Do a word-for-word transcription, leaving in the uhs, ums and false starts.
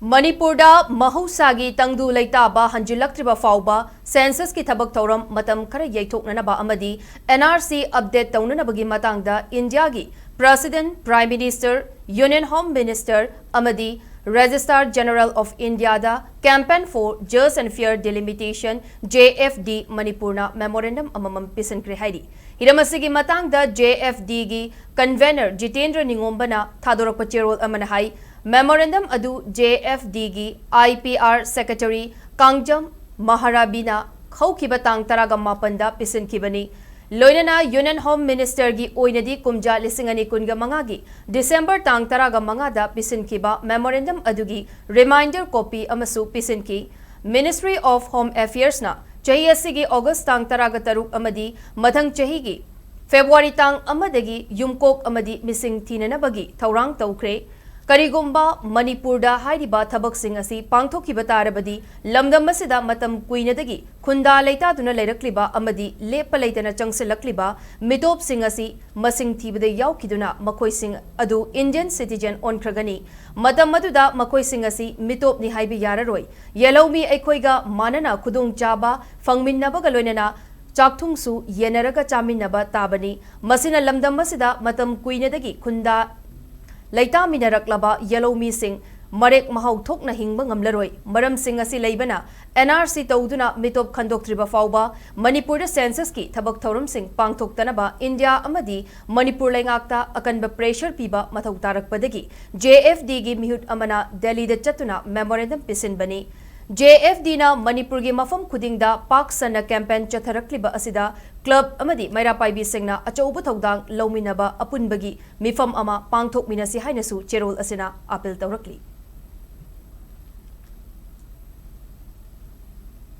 ꯃꯅꯤꯄꯨꯔꯗ ꯃꯍꯧꯁꯥꯒꯤ ꯇꯪꯗꯨ ꯂꯩꯇꯥꯕ ꯍꯟꯖꯤꯜꯂꯛꯇ꯭ꯔꯤꯕ ꯐꯥꯎꯕ ꯁꯦꯟꯁꯁꯀꯤ ꯊꯕꯛ ꯊꯧꯔꯝ ꯃꯇꯝ ꯈꯔ ꯌꯩꯊꯣꯛꯅꯅꯕ ꯑꯃꯗꯤ ꯑꯦꯟ ꯑꯥꯔ ꯁꯤ ꯑꯞꯗꯦꯠ ꯇꯧꯅꯅꯕꯒꯤ ꯃꯇꯥꯡꯗ ꯏꯟꯗꯤꯌꯥꯒꯤ president, prime minister, union home minister ꯑꯃꯗꯤ ꯔꯦꯖꯤꯁꯇ꯭ꯔꯥꯔ ꯖꯦꯅꯔꯦꯜ ꯑꯣꯐ ꯏꯟꯗꯤꯌꯥꯗ Campaign for Just and Fair Delimitation, J F D, ꯃꯅꯤꯄꯨꯔꯅ ꯃꯦꯃꯣꯔꯦꯟꯗꯝ ꯑꯃꯃꯝ ꯄꯤꯁꯤꯟꯈ꯭ꯔꯦ ꯍꯥꯏꯔꯤ꯫ ꯍꯤꯔꯝ ꯑꯁꯤꯒꯤ ꯃꯇꯥꯡꯗ J F D ꯒꯤ ꯀꯟꯚꯦꯅꯔ ꯖꯤꯇꯦꯟꯗ꯭ꯔ ꯅꯤꯉꯣꯝꯕꯅ ꯊꯥꯗꯣꯔꯛꯄ ꯆꯦꯔꯣꯜ ꯑꯃꯅ ꯍꯥꯏ, ꯃꯦꯃꯣꯔꯦꯟꯗꯝ ꯑꯗꯨ J F D ꯒꯤ I P R secretary Kangjam ꯃꯍꯥꯔꯥꯕꯤꯅ ꯍꯧꯈꯤꯕ ꯇꯥꯡ ꯇꯔꯥꯒ ꯃꯥꯄꯟꯗ ꯄꯤꯁꯤꯟꯈꯤꯕꯅꯤ꯫ ꯂꯣꯏꯅꯅ ꯌꯨꯅꯤꯌꯟ ꯍꯣꯝ ꯃꯤꯅꯤꯁꯇꯔꯒꯤ ꯑꯣꯏꯅꯗꯤ ꯀꯨꯝꯖꯥ ꯂꯤꯁꯤꯡ ꯑꯅꯤ ꯀꯨꯟꯒ ꯃꯉꯥꯒꯤ ꯗꯤꯁꯦꯝꯕꯔ ꯇꯥꯡ ꯇꯔꯥꯒ ꯃꯉꯥꯗ ꯄꯤꯁꯤꯟꯈꯤꯕ ꯃꯦꯃꯣꯔꯦꯟꯗꯝ ꯑꯗꯨꯒꯤ ꯔꯤꯃꯥꯏꯟꯗꯔ ꯀꯣꯄꯤ ꯑꯃꯁꯨ ꯄꯤꯁꯤꯟꯈꯤ꯫ Ministry of Home Affairs ꯅ ꯆꯍꯤ ꯑꯁꯤꯒꯤ ꯑꯣꯒꯁ ꯇꯥꯡ ꯇꯔꯥꯒ ꯇꯔꯨꯛ ꯑꯃꯗꯤ ꯃꯊꯪ ꯆꯍꯤꯒꯤ ꯐꯦꯕ꯭ꯔꯨꯋꯥꯔꯤ ꯇꯥꯡ ꯑꯃꯗꯒꯤ ꯌꯨꯝꯀꯣꯛ ꯑꯃꯗꯤ ꯃꯤꯁꯤꯡ ꯊꯤꯅꯅꯕꯒꯤ ꯊꯧꯔꯥꯡ ꯇꯧꯈ꯭ꯔꯦ꯫ ꯀꯔꯤꯒꯨꯝꯕ ꯃꯅꯤꯄꯨꯔꯗ ꯍꯥꯏꯔꯤꯕ ꯊꯕꯛꯁꯤꯡ ꯑꯁꯤ ꯄꯥꯡꯊꯣꯛꯈꯤꯕ ꯇꯥꯔꯕꯗꯤ, ꯂꯝꯗꯝ ꯑꯁꯤꯗ ꯃꯇꯝ ꯀꯨꯏꯅꯗꯒꯤ ꯈꯨꯟꯗꯥ ꯂꯩꯇꯥꯗꯨꯅ ꯂꯩꯔꯛꯂꯤꯕ ꯑꯃꯗꯤ ꯂꯦꯞꯄ ꯂꯩꯇꯅ ꯆꯪꯁꯤꯜꯂꯛꯂꯤꯕ ꯃꯤꯇꯣꯞꯁꯤꯡ ꯑꯁꯤ ꯃꯁꯤꯡ ꯊꯤꯕꯗ ꯌꯥꯎꯈꯤꯗꯨꯅ ꯃꯈꯣꯏꯁꯤꯡ ꯑꯗꯨ ꯏꯟꯗꯤꯌꯟ ꯁꯤꯇꯤꯖꯦꯟ ꯑꯣꯟꯈ꯭ꯔꯒꯅꯤ꯫ ꯃꯇꯝ ꯑꯗꯨꯗ ꯃꯈꯣꯏꯁꯤꯡ ꯑꯁꯤ ꯃꯤꯇꯣꯞꯅꯤ ꯍꯥꯏꯕ ꯌꯥꯔꯔꯣꯏ꯫ ꯌꯦꯜꯍꯧꯃꯤ ꯑꯩꯈꯣꯏꯒ ꯃꯥꯟꯅꯅ ꯈꯨꯗꯣꯡꯆꯥꯕ ꯐꯪꯃꯤꯟꯅꯕꯒ ꯂꯣꯏꯅꯅ ꯆꯥꯛꯊꯨꯡꯁꯨ ꯌꯦꯟꯅꯔꯒ ꯆꯥꯃꯤꯟꯅꯕ ꯇꯥꯕꯅꯤ꯫ ꯃꯁꯤꯅ ꯂꯝꯗꯝ ꯑꯁꯤꯗ ꯃꯇꯝ ꯀꯨꯏꯅꯗꯒꯤ ꯈꯨꯟꯗꯥ ꯂꯩꯇꯥꯃꯤꯟꯅꯔꯛꯂꯕ ꯌꯦꯜꯍꯧꯃꯤꯁꯤꯡ ꯃꯔꯦꯛ ꯃꯍꯥꯎ ꯊꯣꯛꯅ ꯍꯤꯡꯕ ꯉꯝꯂꯔꯣꯏ꯫ ꯃꯔꯝꯁꯤꯡ ꯑꯁꯤ ꯂꯩꯕꯅ N R C ꯇꯧꯗꯨꯅ ꯃꯤꯇꯣꯞ ꯈꯟꯗꯣꯛꯇ꯭ꯔꯤꯕ ꯐꯥꯎꯕ ꯃꯅꯤꯄꯨꯔꯗ ꯁꯦꯟꯁꯁꯀꯤ ꯊꯕꯛ ꯊꯧꯔꯝꯁꯤꯡ ꯄꯥꯡꯊꯣꯛꯇꯅꯕ ꯏꯟꯗꯤꯌꯥ ꯑꯃꯗꯤ ꯃꯅꯤꯄꯨꯔ ꯂꯩꯉꯥꯛꯇ ꯑꯀꯟꯕ pressure ꯄꯤꯕ ꯃꯊꯧ ꯇꯥꯔꯛꯄꯗꯒꯤ J F D ꯒꯤ ꯃꯤꯍꯨꯠ ꯑꯃꯅ ꯗꯦꯜꯂꯤꯗ ꯆꯠꯇꯨꯅ memorandum ꯄꯤꯁꯤꯟꯕꯅꯤ꯫ J F D ꯅ ꯃꯅꯤꯄꯨꯔꯒꯤ ꯃꯐꯝ ꯈꯨꯗꯤꯡꯗ ꯄꯥꯛ ꯁꯟꯅ campaign ꯆꯠꯊꯔꯛꯂꯤꯕ ꯑꯁꯤꯗ club ꯑꯃꯗꯤ ꯃꯩꯔꯥ ꯄꯥꯏꯕꯤꯁꯤꯡꯅ ꯑꯆꯧꯕ ꯊꯧꯗꯥꯡ ꯂꯧꯃꯤꯟꯅꯕ ꯑꯄꯨꯟꯕꯒꯤ ꯃꯤꯐꯝ ꯑꯃ ꯄꯥꯡꯊꯣꯛꯃꯤꯟꯅꯁꯤ ꯍꯥꯏꯅꯁꯨ ꯆꯦꯔꯣꯜ ꯑꯁꯤꯅ appeal ꯇꯧꯔꯛꯂꯤ꯫